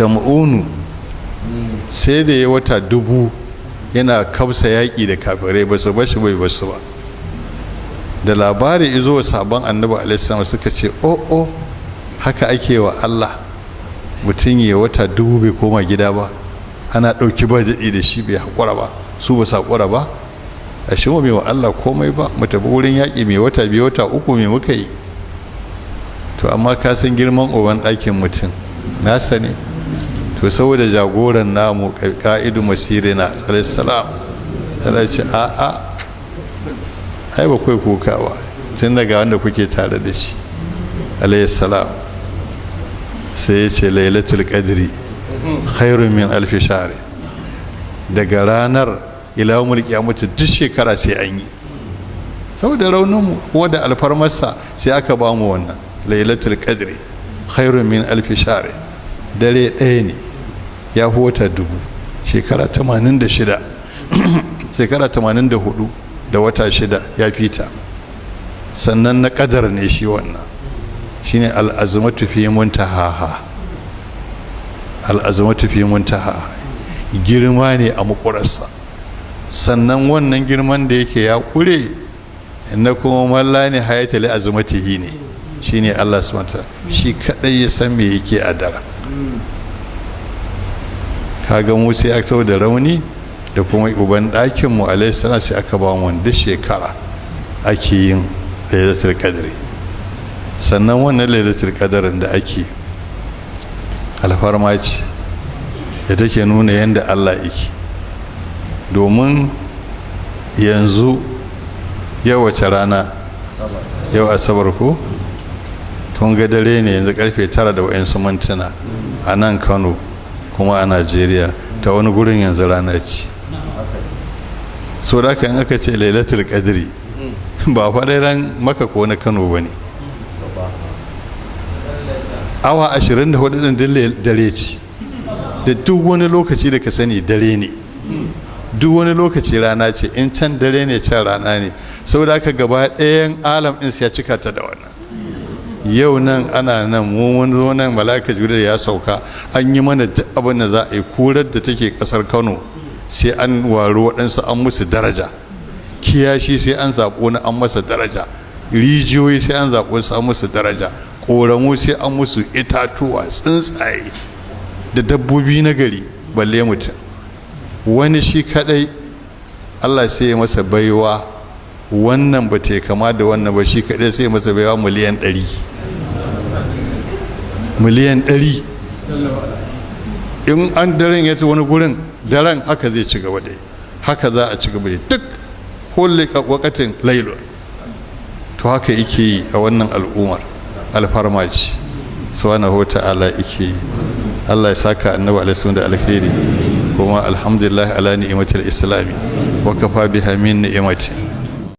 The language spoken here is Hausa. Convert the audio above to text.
Shamunu sai da ya wata 1000 yana kabsa yaƙi da kafirai, ba su bashi bai basu ba. Da labari izo wa sabon annabi alaihi suka ce o o, haka ake wa Allah, mutum ya wata 1000 bai koma gida ba, ana ɗauki ba daɗi da shi bai haƙura ba, su ba su haƙura ba, a shi mu bai wa Allah komai ba, mu tafi wurin yaƙi mai wata 2 wata 3 mai muka yi. To amma ka san girman uban ɗakin mutum nasa ne. To saboda jagoran namu ka'idu masirina alayhi salam, Allah ce a a ai ba kai kuka ba, tun daga wanda kuke tare da shi alayhi salam. Sai ya ce lailatul qadri khairun min alf shahr. Daga ranar ila yawmul qiyamati duk shekara sai an yi, saboda raunin mu kuma da alfarmarsa sai aka ba mu wannan lailatul qadri khairun min alf shahr. Dare ɗaya ne ya fi wata 1000, shekara 86, shekara 84 da wata 6 ya fita. Sannan na ƙadar ne shi wannan, shine al'azumatu fi muntahaha, al'azumatu fi muntahaha, girma ne a makurarsa. Sannan wannan girman da yake ya ƙure na kuma malla ne hayata li azumatihi ne, shine Allah subhanahu wa ta'ala shi kadai ya san me yake a daren. Kaga mu sai aka saboda rauni da kuma uban ɗakin mu alaihi salam sai aka ba mu duk shekara ake yin lailatul qadri. Sannan wannan lailatul qadrin da ake alfarma ce da take nuna yadda Allah yake. Domin yanzu yau wace rana? Yau asabar ko? Kun ga dare ne yanzu karfe 9 da wayansu mintuna a nan Kano kuma a Najeriya, ta wani gurin yanzu rana ce. So da kan aka ce lailatul qadri ba fa ran maka ko na Kano bane. Awa 24 din dare ce, da duk wani lokaci da ka sani dare ne, duk wani lokaci rana ce, in can dare ne can rana ne. Saboda haka gaba ɗayan alam ɗin sai ya cika ta da wannan. Yau nan ana nan mu mun zo nan mala'ika Jibril ya sauka, an yi mana duk abin da za a yi. Kurar da take kasar Kano sai an waro waɗansu an musu daraja, kiyashi sai an zaɓo na an masa daraja, rijiyoyi sai an zaɓo su an musu daraja, ƙoramu sai an musu, itatuwa, tsuntsaye da dabbobi na gari, balle mutum. Wani shi kadai Allah sai ya masa baiwa, wannan ba ta kama da wannan ba, shi kadai sai masa baiwa miliyan 100. Miliyan 100. In an daren ya ci wani gurin daren haka zai ci gaba dai, haka za a ci gaba dai duk kulli wakatin lailu. To haka yake yi a wannan al'ummar, alfarma ce subhanahu ta'ala yake yi. Allah ya saka annabi alaihi da alkhairi. Kuma alhamdulillah ala ni'matil islami wa kafa biha min ni'mati.